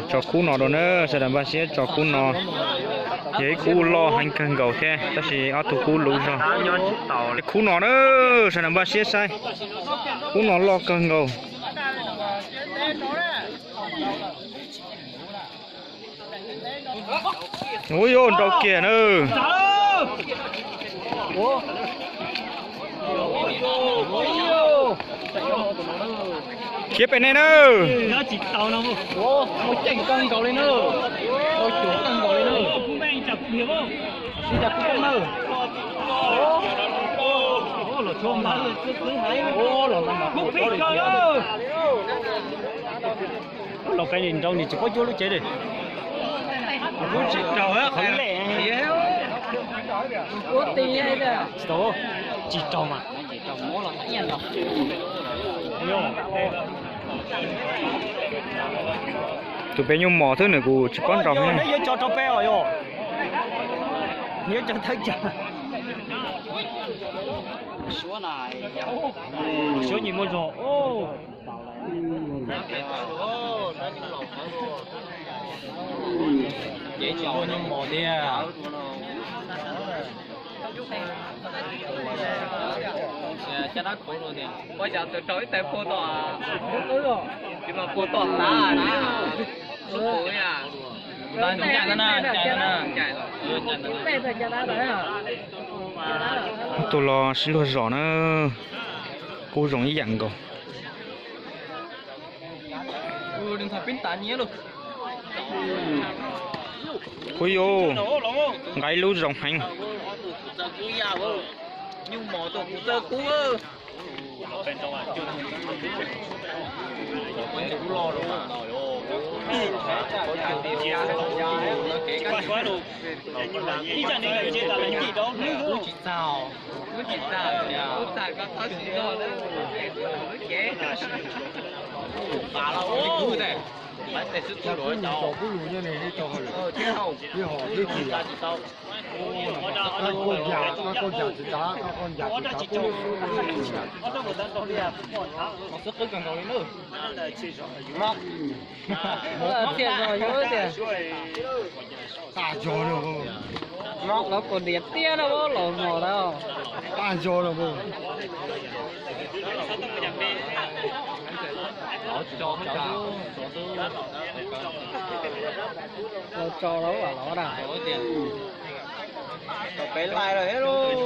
Tso khub no rau na, sawv daws npaj siab tso khub no. Yog ib khub loj heev kawg nkaus thiab tab sis ob tug khub luv zog. Khub no na, sawv daws npaj siab saib. Khub no loj kawg nkaus. Ub, yuav nrau kiag na. Khiav pem nej na. Los qe nrau nis tsis paub cuab lub tsev li. Kuv tsis raug qhov lej. Tsis tau, tsis raug mas. Tus pem nyuj mos xwb nws kuj tsis paub nrau. Neb yuav tso rau peb os yog. Neb yuav tso thawj cag. Suab nyuj muaj zog. Ces tsis muaj nyuj mos tiag. Caj dab khuv no tiag. Ua cas tus rau ib tais puag tom, tus no puag tom tav na. Tus los sib luag zom na, kub zoo ib yam nkaus. Ub yuj, nqa ib lub zoo heev. Los kaus diav tiab na, los mos lawm. Los tso lawm los da. Peb lais lawm thiab lauj.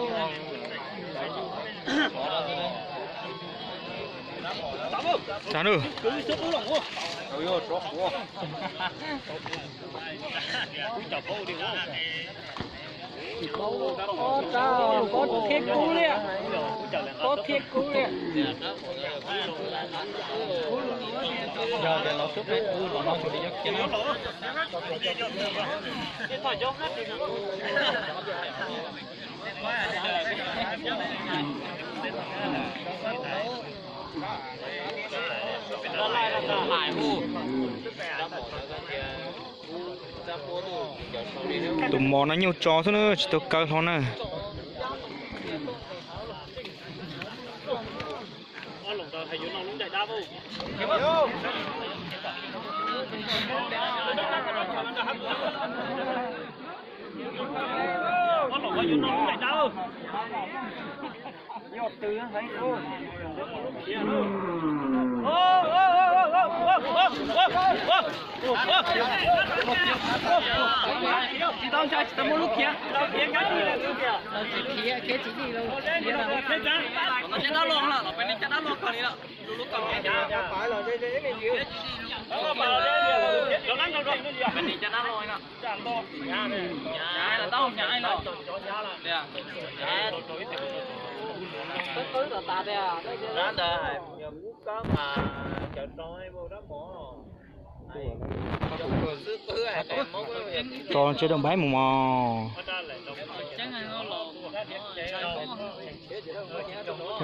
Tag na. Pob thiab kub li, pob thiab kub li. Yog tias los xub peb kub los no xyov li yuav kiag na. Tus mos no nyuj tso xwb na, tsis tau kaw hlo na. Tsis tau ntshai, tsis tau muaj lub khiav. Khiav tsis dim los khiav na. Tso tsev rau npaib mus mos.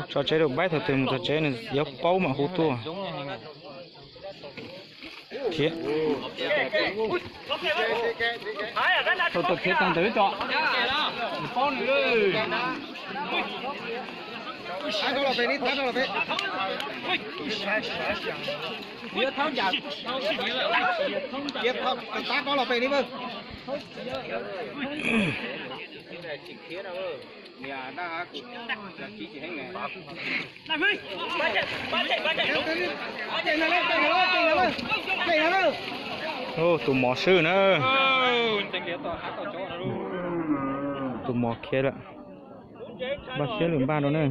Tso tsev rau npaib, thaum twg mus txog tsev nws yuav paub mam hu tuaj. Khiav. Thaum twg khiav tag ntawd tso. Paub nws. Tab koj los pem ni, tab koj los pem. Tab koj los pem ni mas. Tus mov swb na. Tus mov khiav lawm. Npaj siab lwm npaj rau na.